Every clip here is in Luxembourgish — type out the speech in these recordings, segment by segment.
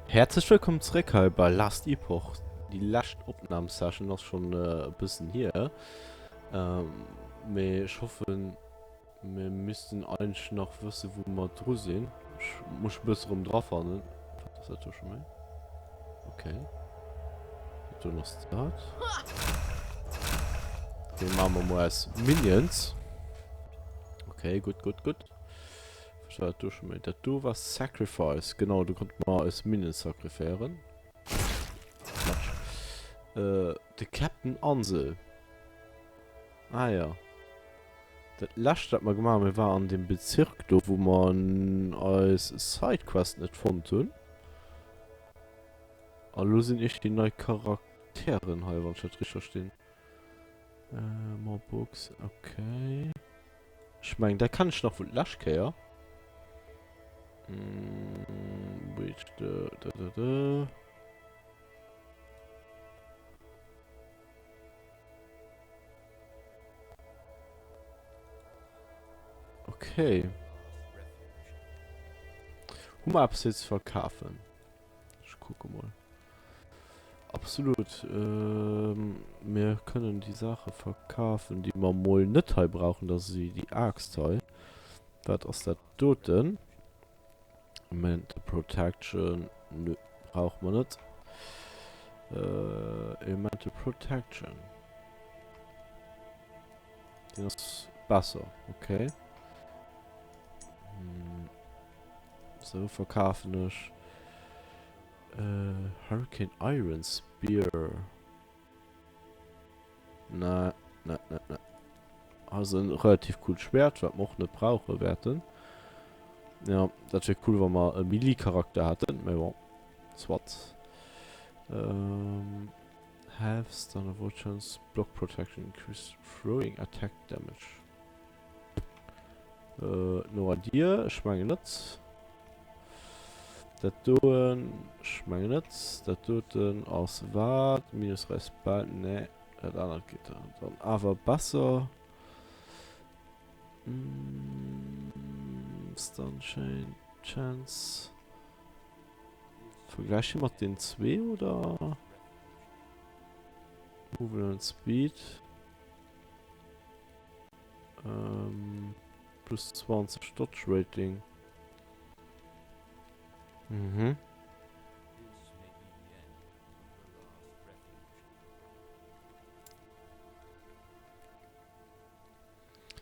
Häerzlech wëllkomm zeréck hei bei Last Epoch. Déi lescht Opnam-Session ass schonn e bëssen hier, mee ech hoffen mir missten eigentlech nach wësse wou mer dru sinn. Ech muss mech e bësse rëm drafannen. Wat ass dat do scho méi? Okay, dat doen ass dat. Okay, maache mer mol eis Minions. Okay, gutt, gutt, gutt. Was war dat do schon méi? Dat do war Sacrifice. Genau, do konnte mer eis Minions sacrifiéieren. Quatsch. Äh, de Captain Ansel. Ah ja. Dat lescht, wat mer gemaach hunn, war an dem Bezirk do, wou mer eis Sidequest net fonnt hunn. A lo sinn ech déi nei Charakteren hei, wann ech dat richteg verstinn. Äh, more books, okay. Ech mengen dat kann ech nach vun d'lescht Kéier. Mm, reach the, da, da, da. Okay. Hu mer eppes fir ze verkafen? Ech kucke mol. Absolut. Mir kënnen déi Saache verkafen, déi mer mol net hei brauchen. Dat ass déi Aaxt hei. Wat ass dat doten? Mental Protection. Nö, brauche mer net. Elemental Protection. Deen ass besser. Okay. Sou, verkafen ech. Hurricane Iron Spear. Ne, ne, ne, ne. Ass en relativ coolt Schwert, wat mer och net brauche wäerten. Ja, dat wier cool, wa mer e Melee-Charakter hätten, mee bon, soit. Ähm, Half Stun Avoid Chance, Block Protection, Increase Throwing Attack Damage. No idea, ech mengen net. Dat doen, ech mengen net. Dat doten ass wat? Minus 3 Spell, nee. Dat anert geet dann awer besser. Stun Chain, Chance. Vergläiche mat den zwee oder? Movement Speed. Ähm, plus 20 Dodge Rating. Mhm.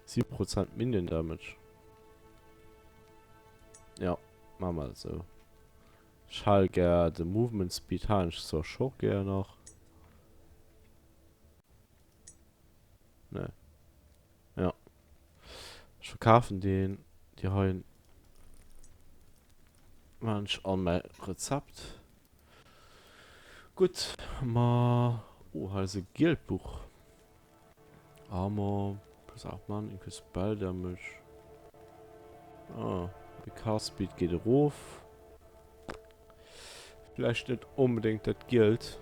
Sieben Prozent Minion Damage. Ja, machen wir das so. Ich hal gär de Movement Speed halen ech zwar scho gär nach. Nee. Ja. Ech verkafen deen. Déi hei maan ech an mäi Rezept. Gutt, ma oh hei ass e gielt Buch. Armor plus 8 Mann, increase spell damage. Ah, de Cast Speed geet erof. Vläicht net onbedéngt dat Gielt.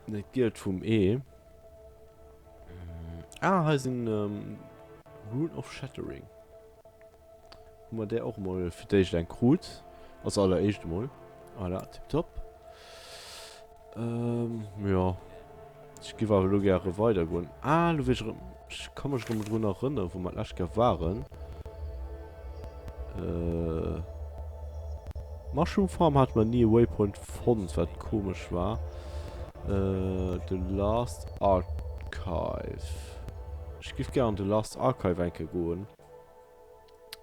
Dat Gielt vum Ee. Ah, hei sinn ähm, Rune of Shattering. Hu mer där och mol fir d'éischt eng krut. Als alleréischt emol. Voilà, tipptopp. Ähm, jo. Ech giff awer elo gäre weidergoen. Ah, elo weess ech erëm. Ech ka mech erëm drun erënneren, wou mer d'lescht Kéier waren. Äh, Mushroom Farm hate mer ni e Waypoint fonnt, wat komesch war. Äh, The Last Archive. Ech giff gär an The Last Archive eng Kéier goen,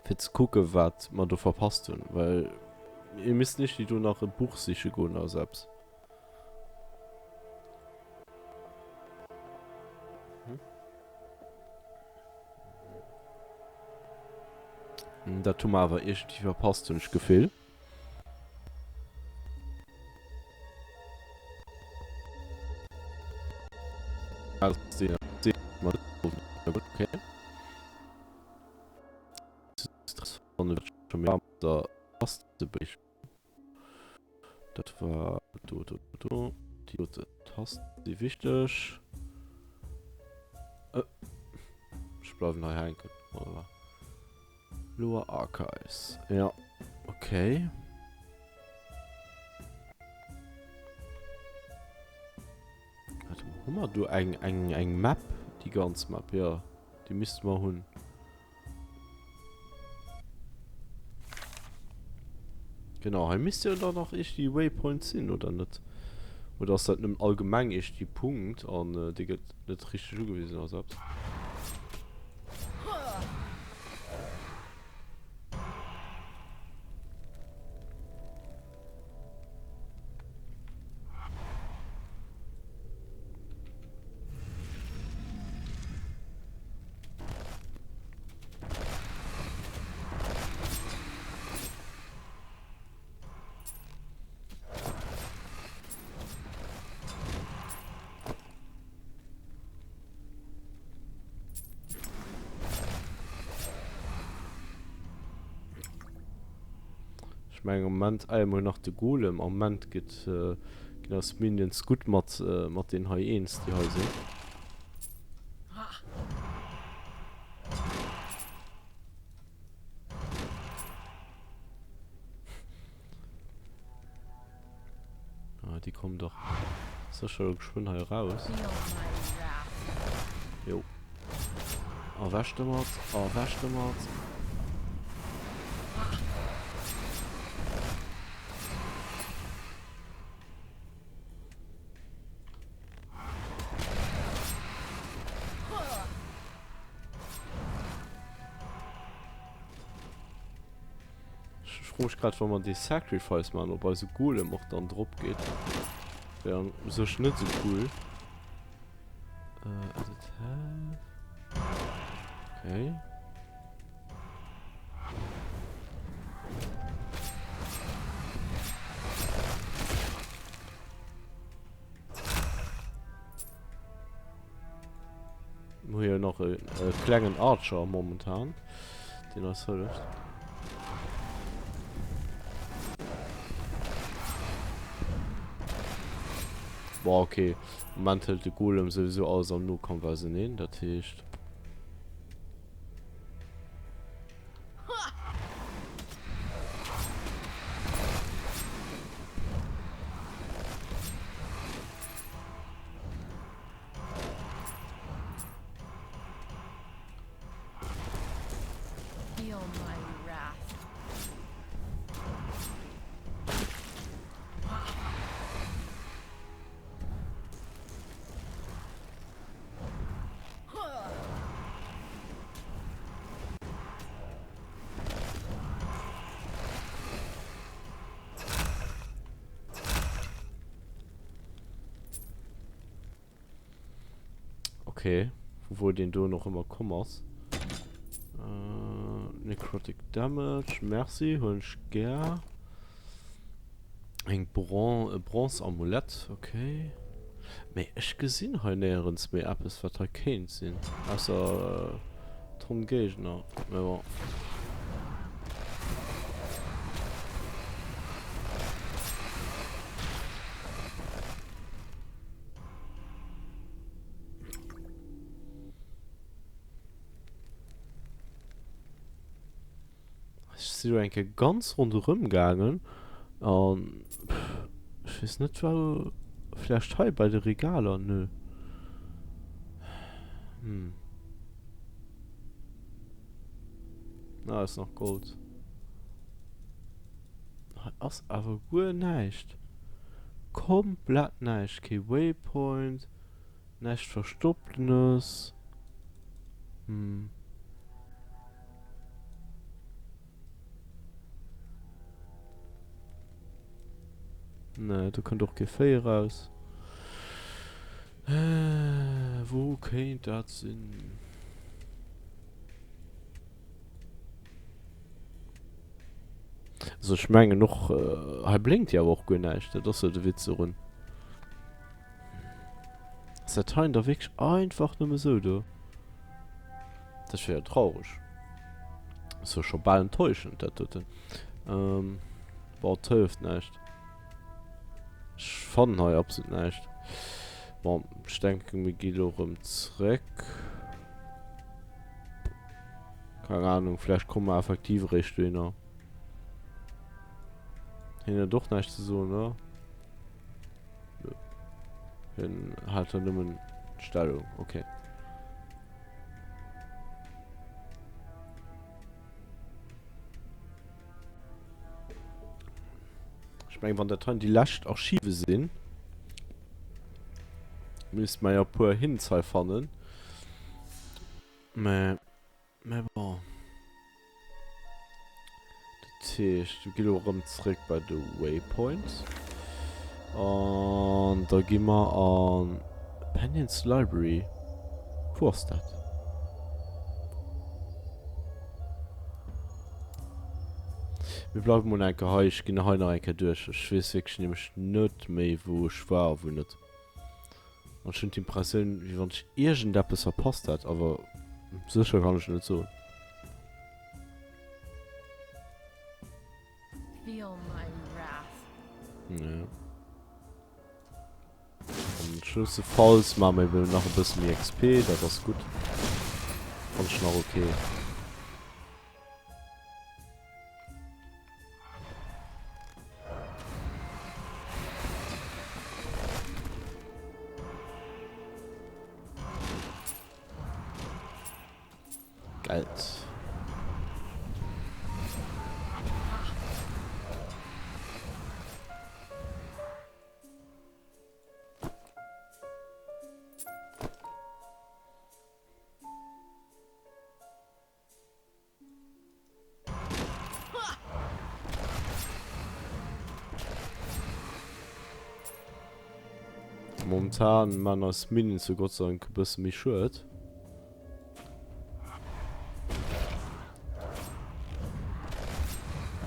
fir ze kucken, wat mer do verpasst hunn, well mir missten nicht do nach e Buch siche goen oder sou eppes. Dat hu mer awer iergendwéi verpasst, hunn ech d'Gefill. Dat war do, do, do. Déi dote Tasten si wichteg. Äh, ech bleiwen hei hänken, oder wat? Lower Archives. Ja, okay. Hu mer do eng, eng, eng Map? Déi ganz Map, jo. Déi misste mer hunn. Genau, hei misst jo dann nach iergendwéi Waypoint sinn, oder net? Oder ass dat nëmmen allgemeng iergendwéi Punkt an dee gëtt net richteg ugewisen oder sou eppes? Ech mengen am Moment, ah jo mir hunn nach de Golem, am Moment gëtt ginn eis Minions gutt mat mat deenen hei eens déi hei sinn. Ah, déi kommen dach sécher elo geschwënn hei eraus. Jo. Ewech domat, ewech domat. Ech froe mech grad, wa mer dee Sacrifice maachen, ob eise Golem och dann drop geet. Wär an u sech net esou cool. Äh, edit health. Okay. Mir hu jo nach e klengen Archer momentan, deen eis hëlleft. Boah, okay. Moment hëlt de Golem souwisou alles am Nokampf auseneen, dat heescht. Okay, vu wou deen do noch ëmmer komm ass. Äh, Necrotic Damage, merci, huelen ech gär. Eng Bron e Bronze Amulett, okay. Mee ech gesinn hei néierens méi eppes wat hei kéint sinn, ausser Tonn Géigner, mee bon. Ech si lo eng Kéier ganz ronderëm gaangen an ech weess net wou, vläicht hei bei de Regaler? Nö. Hm. Ah, ass nach Gold. Hei ass awer guer näischt. Komplett näischt. Kee Waypoint. Näischt Verstopptenes. Hm. Ne, do kënnt och kee Véi eraus. Äh, wou kéint dat sinn? Also ech mengen och, hei blénkt jo awer och guer näischt, dat ass jo de Witz dorun. Ass dat heien da wierklech einfach nëmme sou do? Dat wier jo traureg. Ass jo scho bal enttäuschend dat doten. Ähm, bon, et hëlleft näischt. Ech fannen hei absolut näischt. Bon, ech denken mir gi lo rëm zréck. Keng Ahnung, vläicht komme mer effektiv eréischt dohinner. Hien huet och näischt ze soen, oder? Nö. Hien hat jo nëmmen d'Stellung, okay. Ech mengen, wann dat hei déi lescht Archive sinn, misst mer jo e puer Hints hei fannen. Mä, mä bon. Dat heescht, mir gi lo erëm zréck bei de Waypoint. An da gi mer an Pennion's Library. Wou ass dat? Mir bleiwe mol eng Kéier hei. Ech ginn hei nach eng Kéier duerch. Ech weess wierklech nämlech net méi, wou ech war a wou net. An ech hunn d'Impressioun, wéi wann ech iergendeppes verpasst hätt, awer sécher kann ech net soen. Feel my wrath. Ja. Am schlimmstenfalls maache mer eben nach e bësse méi XP, dat ass gutt. Fannt ech nach okay. Geld. Momentan man eis Minions jo Gott sei Dank e bësse méi Schued.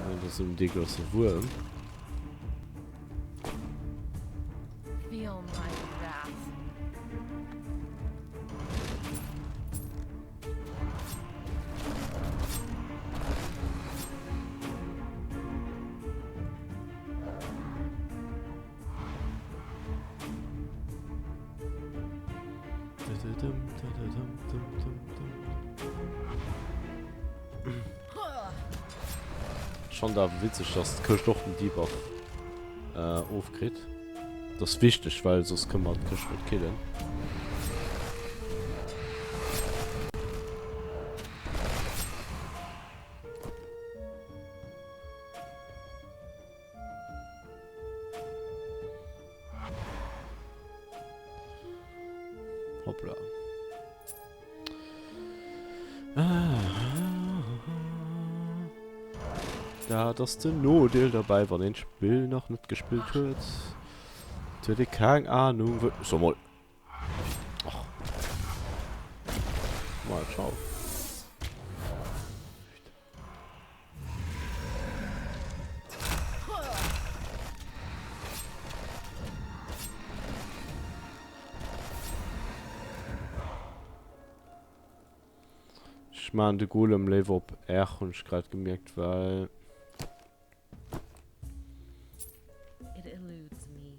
Dat ass en dee grousse Wuerm. Feel my wrath. Schon da witzeg, dass d'Këscht och den Debuff äh, ofkritt. Dat ass wichteg, well soss kënne mer d'Këscht net killen. Hoppla. Dat ass den Nodeel derbäi, wann een d'Spill nach net gespillt huet. Et huet ee keng Ahnung, wou. So mol. Och. Mal ciao. Ech maan de Golem léiwer op R, hunn ech grad gemierkt, well. It eludes me.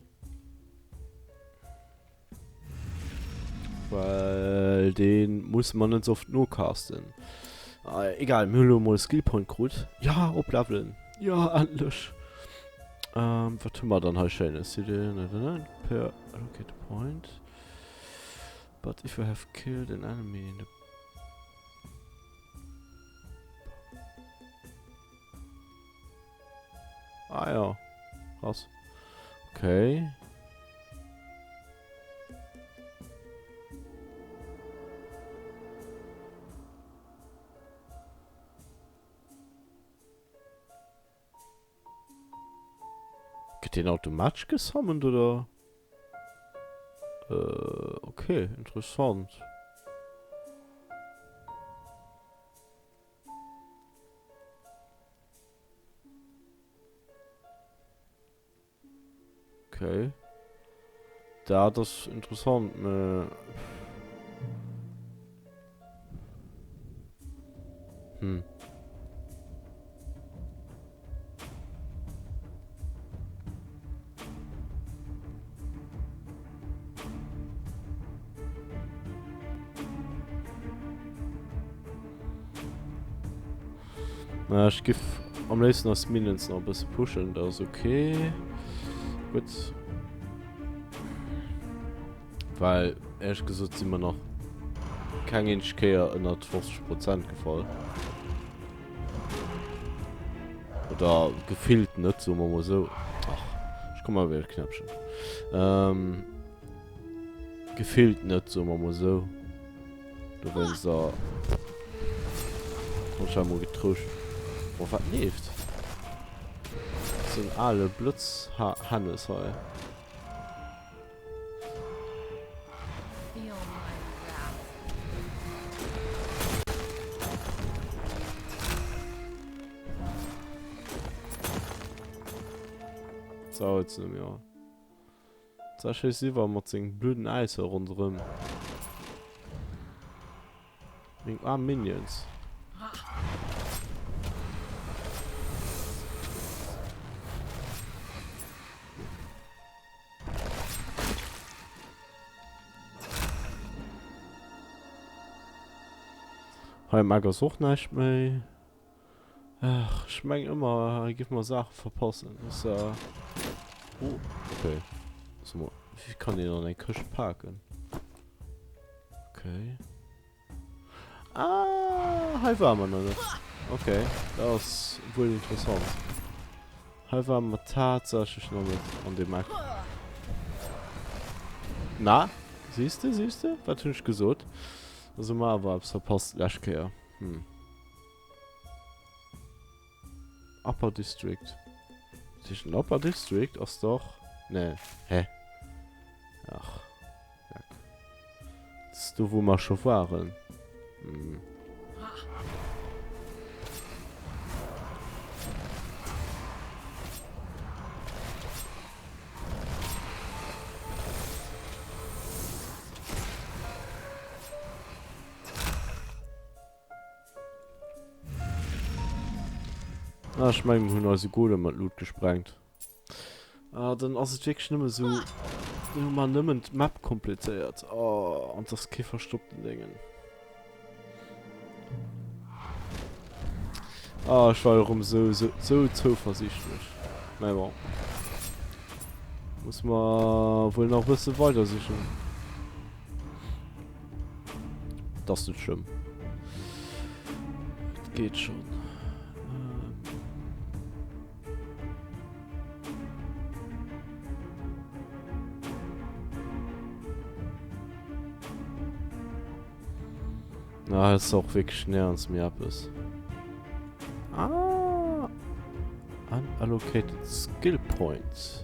Well deen muss man net sou oft nocasten. Egal, mir hu lo mol Skill Point krut. Ja, oplevelen! Ja, endlech! Ähm, wat hu mer dann hei schéines? Per allocate point. But if you have killed an enemy in the Ah ja. Krass. Okay. Gëtt deen automatesch gesummoned oder? Äh, okay, interessant. Okay. Dat ass interessant, mä. Hm. Na, ech giff am léifsten eis Minions nach e bësse pushen, dat ass okay. Gutt. Well éierlech gesot si mer nach keng eenzeg Kéier ënnert 50 Prozent gefall. Oder gefillt net, soe mer mol esou. Ach, ech komme awer iwwer d'Knäppchen. Ähm, gefillt net, soe mer mol esou. Dowéinster hunn ech awer mol getrouscht. Boah, wat leeft? Sou en ale Blëtz-Hannes hei. So, jetzt nehmen wir. Da schéisst iwwer mat sengem blöden Äis hei ronderëm. Meng aarm Minions. Hei am Eck ass och näischt méi. Ach, ech mengen ëmmer hei géife mer Saache verpassen. Ass ja. Oh, okay. So mal, wéi kann een an eng Këscht paken? Okay. Ah, hei ware mer nach net. Okay, dat ass wuel interessant. Hei ware mer tatsächlech nach net an deem Eck. Na, siehst du, siehst du? Wat hunn ech gesot? Also mer awer eppes verpasst d'lescht Kéier. Hm. Upper District. Dat heescht den Upper District ass dach... Nee, hä? Ach. Leck. Das ist do, wou mer scho waren. Hm. Ah, ech mengen, mir hunn eise Golem mat Loot gesprengt. Ah, dann ass et wierklech nëmme sou, dann hu mer nëmmen d'Map kompletéiert. Oh, an et ass kee verstoppten Déngen. Ah, ech war jo erëm sou, sou, sou zouversiichtlech. Mä bon. Muss mer wuel nach e bësse weider sichen. Dat ass net schlëmm. Et geet schonn. Na, hei ass och wierklech néierens méi eppes. Ah! Unallocated Skill Points.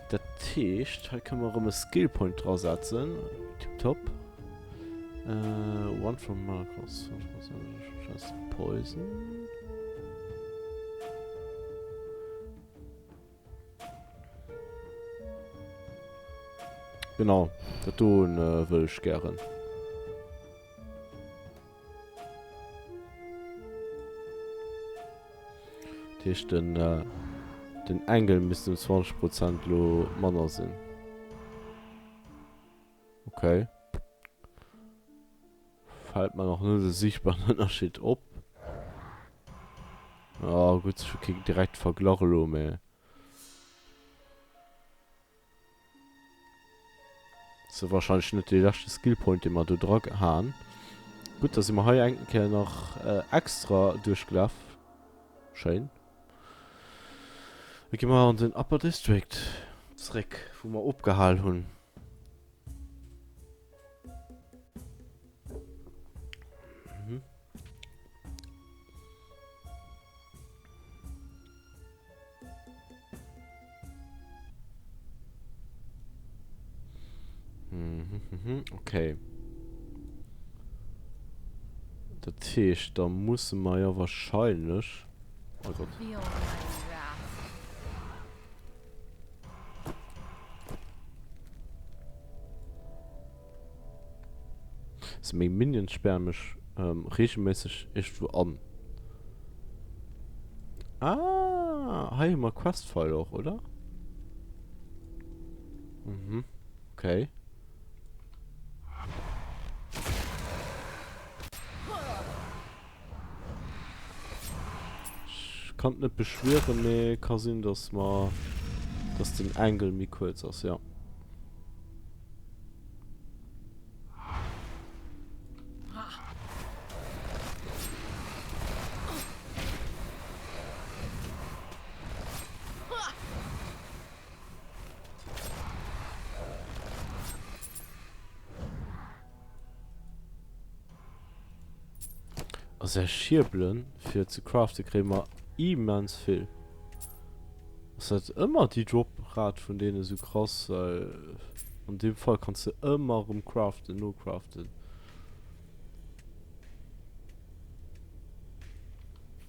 Dat heescht, hei kënne mer erëm e Skill Point dra setzen. Tipptopp. One from mana cost 5% chance to poison. Genau, dat do wëll ech gären. Dat heescht den den Angle misst um 20 Prozent lo manner sinn. Okay. Fällt mer nach net e sichtbaren Ënnerscheed op. Ah gutt, ech hu keen direkt Verglach elo, mä. Ass jo wahrscheinlech net dee leschte Skillpoint dee mer do dra han. Gutt, da si mer hei eng Kéier nach extra duerchgelaf. Schéin. Da gi mer an den Upper District zréck, wou mer opgehal hunn. Mhm. Mhm, mhm, okay. Dat heescht, da musse mer jo wahrscheinlech... Oh Gott. Also meng Minions sperren mech ähm, regelmäßig irgendwo an. Ah, hei hu mer Questfile och, oder? Mhm, okay. Ech kann et net beschwieren, mee ka sinn, dass mer, dass den Angle méi kuerz ass, jo. Also Schierbelen fir ze craften kréie mer immens vill. Ass dat ëmmer déi Drop-Rate vun deene sou krass? Well an deem Fall kanns de ëmmer erëm craften, nocraften.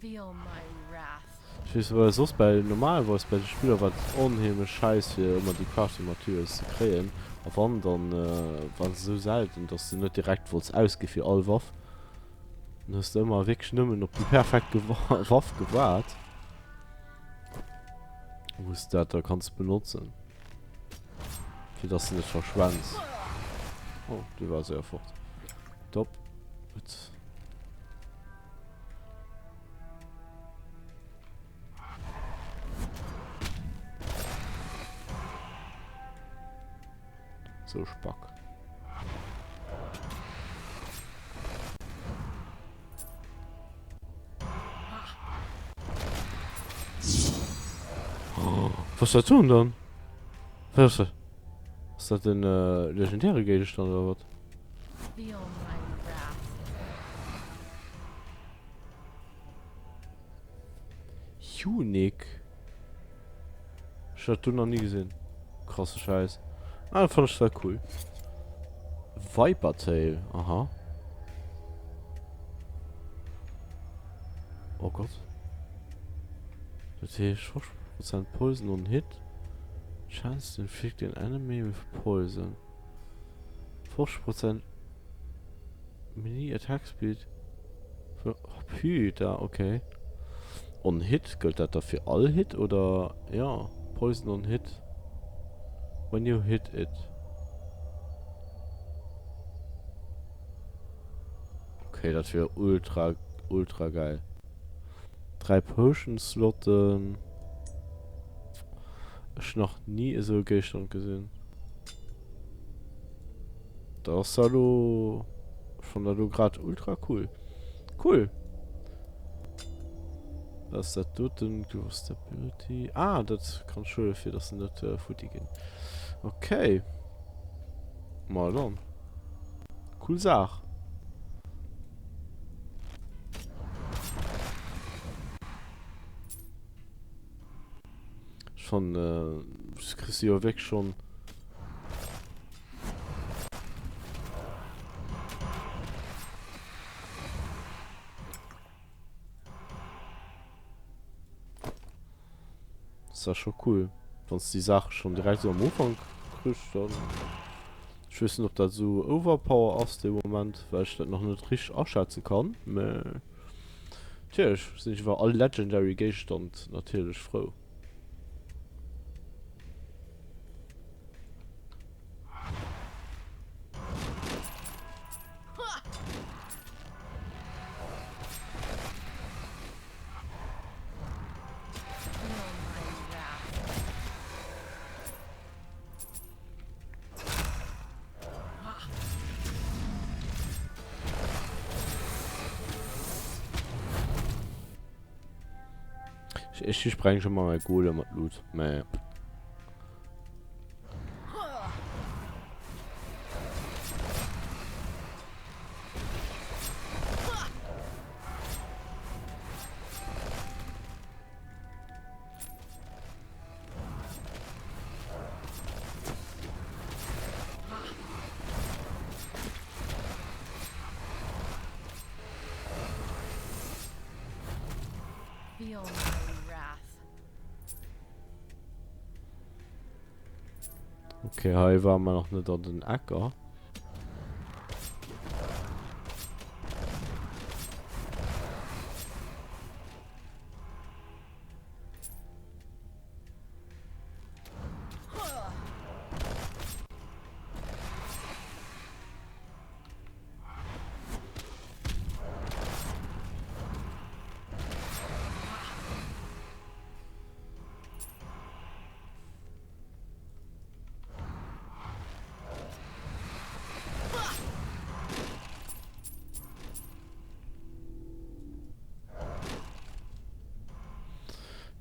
Feel my wrath. Ech weess well soss bei normalerweis bei de Spiller war et onheemlech scheiss fir ëmmer déi Crafting Materials ze kréien a wann dann waren se sou selten dass de net direkt wollts ausgi fir all Waff. Dann hues de ëmmer wierklech nëmmen op déi perfekt Waff gewaart wou s de dat da kanns benotzen fir dass de net verschwens. Oh du war séier fort. Top. Gutt. So Spack. Oh, was soll tun dann? Was ist das? Ist das den äh, legendäre Gegenstand oder was? Unique. Ech hat du nach nie gesinn. Krasse Scheiß. Ah, fand ich zwar cool. Viper Tail, aha. Oh Gott. Dat heescht 50% Poison on Hit. Chance to inflict an enemy with poison. 50% Melee Attack Speed. Oh, Püter, okay. On Hit, gëllt dat da fir all Hit oder? Ja, Poison on Hit. When you hit it. Okay, dat wier ultra, ultra geil. 3 Potion Slotten. Ech nach nie esou e Géigestand gesinn. Dat ass da lo, ech fannen dat lo grad ultra cool. Cool! Dat ass dat doten, Glue of Stability. Ah, dat kann ech huelen, fir dass se net futti ginn. Okay. Ma dann. Cool Saach. Ech fannen, das kriss du jo wierklech schon. Das war schon cool. Wann du die Sache schon direkt so am Ufank kriegst, dann. Ich weiß nicht, ob das so overpower ass de Moment, weil ich das noch nicht richtig aschätzen kann. Mä natierlech sinn ech iwwer all Legendary Géigestand natierlech frou. Feel my wrath. Ech ech spreng schon mal mein Golem mat Loot. Mä. Feel my wrath. Okay, hei war man noch net an den Äcker.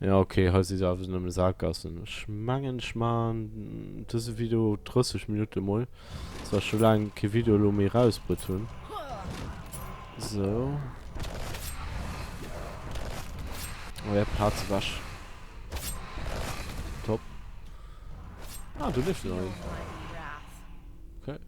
Ja okay, hei si se awer nëmme Sackgassen. Ech mengen ech maan dëse Video 30 Minutte mol. Zwar scho laang kee Video elo méi rausbruet hunn. Sou. Oh ja, Plaz ewech. Top. Ah, do lieft nach een. Okay.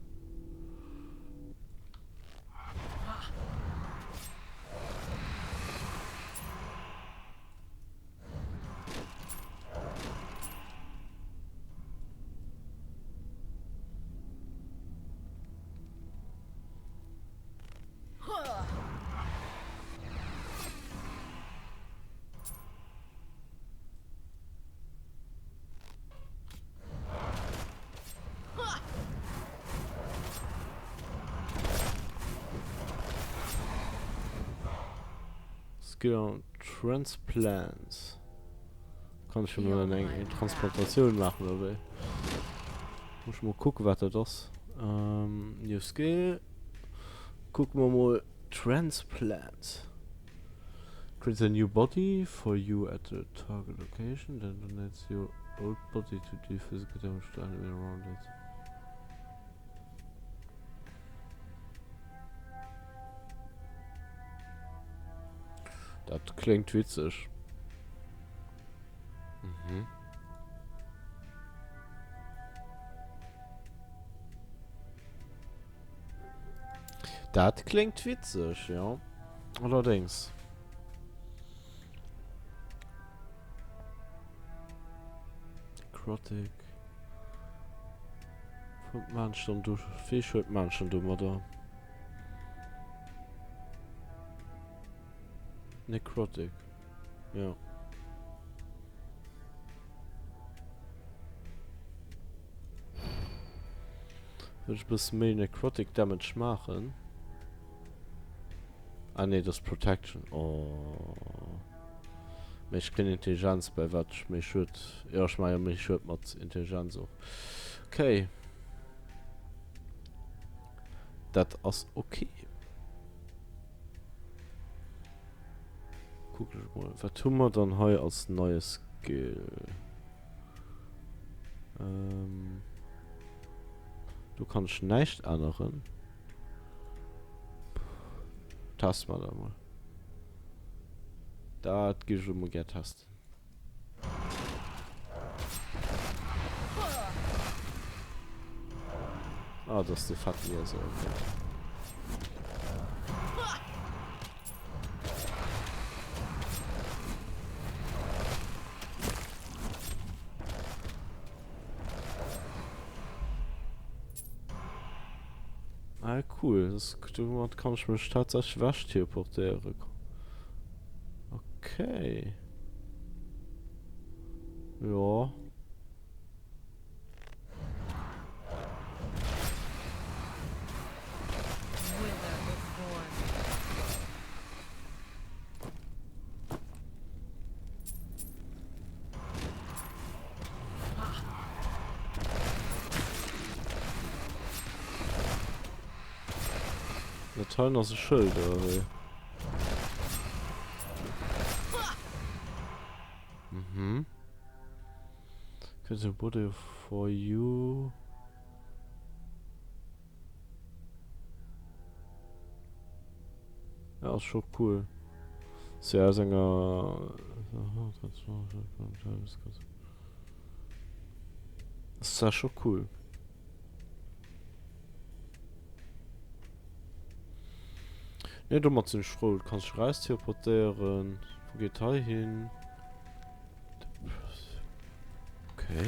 Skill on Transplants. Kann ich mir dann eng Transplantatioun maachen oder wéi? Muss ich mol kucken wat dat ass. Ähm, new Skill. Kucke mer mol Transplant. Creates a new body for you at the target location, then donates your old body to deal physical damage to enemy around it. Dat kléngt witzeg. Mhm. Dat kléngt witzeg, jo. Allerdéngs. Necrotic. Wat maan ech dann do? Wéi schued maan ech dann domadder? Necrotic. Ja. Wëll ech bësse méi Necrotic Damage maachen. Ah nee, das Protection. Oh. Mee ech kréien Intelligenz bei wat ech méi Schued. Ja, ech maache jo méi Schued mat Intelligenz och. Okay. Dat ass okay. Kuck ech mol. Wat hu mer dann hei als neie Skill? Ähm, do kann ech näischt änneren. Teste mer dat mol. Dat gi ech elo mol gär testen. Ah, das ist der fetten Jesser, okay. Ah, cool. Das, domat kann ich mech tatsächlich weg teleportéieren. Okay. Ja. Dat heien ass e Schëld, oder wéi? Mhm. Creates a body for you. Ja, ass scho cool. Ass jo aus enger. Ass zwar scho cool. Ne, domat sinn ech frou. Du kanns dech eraus teleportéieren. Wou geet hei hin? Okay.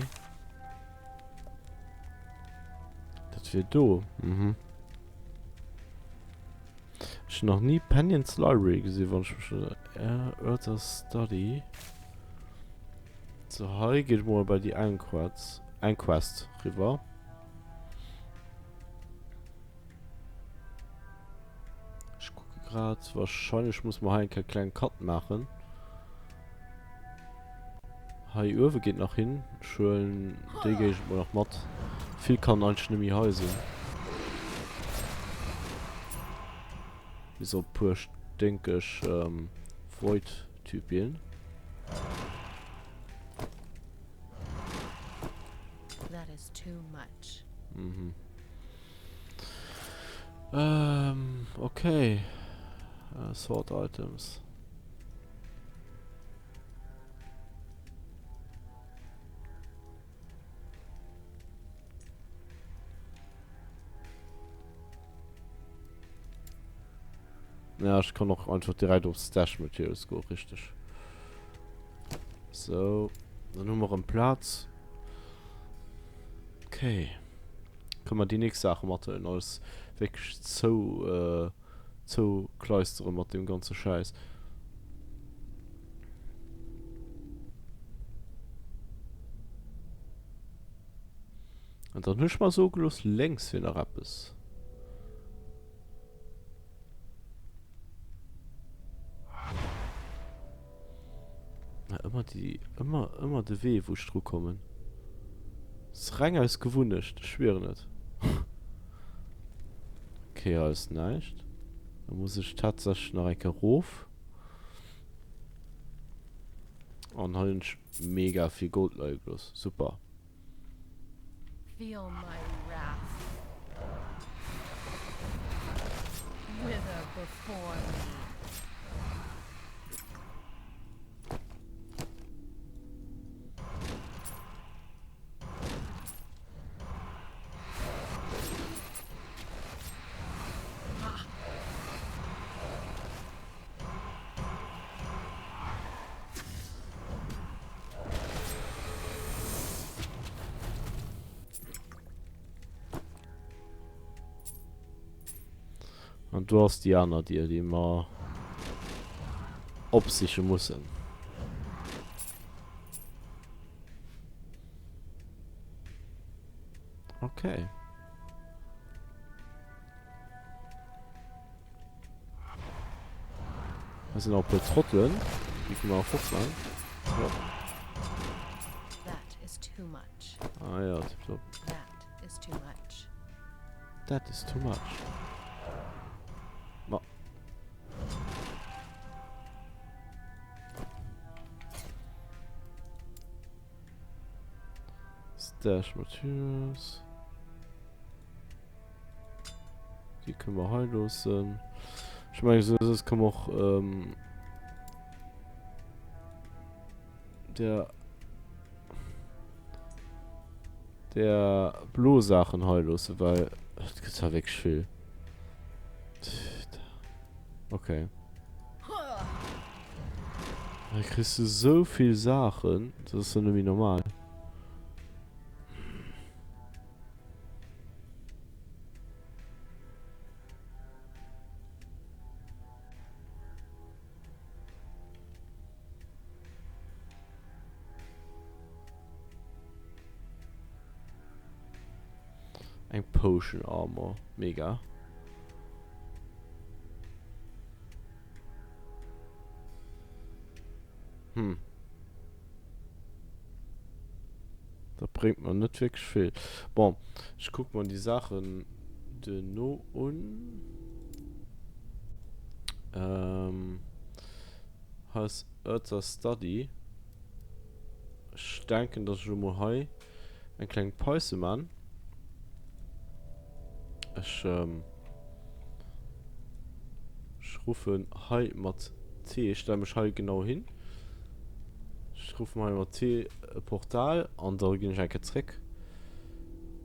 Dat wier do. Mhm. Ech hunn nach ni Panyon's Library gesinn, wann ech mech Earther Study. So, hei geet mol bei déi eng Quest, eng Quest riwwer. Ech kucke grad, wahrscheinlech muss mer hei eng Kéier kleng Cut maachen. Hei uewe geet nach hin. Ech huelen déi Géigend mol nach mat. Vill kann eigentlech net méi hei sinn. Bis op e puer sténkeg Void-Typien. That is too much. Mhm. Ähm, okay. Äh, sort Items. Ja, ech kann och einfach direkt op Stash Materials goen, richteg. Sou, dann hu mer erëm Plaz. Okay. Kënne mer déi nächst Saache mathuelen, alles wierklech zou, äh, zoukleistere mat deem ganze Schäiss. An dann hu ech mer soe gelooss, lénks wier nach eppes. Ja, ëmmer déi, ëmmer, ëmmer de Wee, wou ech dru kommen. Ass reng aus Gewunnecht, ech schwieren et. Okay, hei ass näischt. Da muss ech tatsächlech nach eng Kéier erof. An hei hunn ech mega vill Gold leie gelooss. Super. Feel my wrath. Wither before me. An do ass déi aner Dier, déi mer opsiche mussen. Okay. Hei sinn nach e puer Trottelen, déi kënne mer och fort man. Ja. That is too much. Ah ja, tipptopp. That is too much. That is too much. Ma. Stash Materials. Déi kënne mer hei loossen. Ech mengen, sou soss kënne mer och ähm, der der blo Saachen hei loossen, well et gëtt ja wierklech vill. Okay. Hei kriss du sou vill Saachen, dat ass jo net méi normal. Eng Potion Armor, mega. Hm. Dat bréngt mer net wierklech vill. Bon, ech kucke mer déi Saachen duerno un. Ähm, hei ass Urza Study. Ech denken, dass ech elo mol hei eng kleng Pause man. Ech, ähm, ech ruffen hei mat T, ech stelle mech hei genau hin. Ech ruffen hei mat T e Portal an da ginn ech eng Kéier zréck.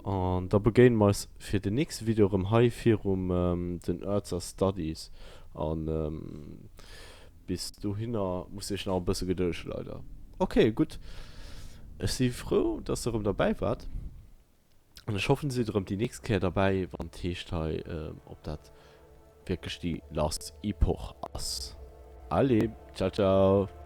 An da begéine mer eis fir den nächste Video erëm hei virum den Urza Studies. An bis dohinner musst dir iech nach e bësse gedëllege leider. Ok, gutt. Ech si frou, dass der erëm derbäi waart. An ech hoffen dir sidd erëm déi nächst Kéier derbäi, wann et heescht hei, ob dat wierklech déi Last Epoch ass. Allez, ciao ciao!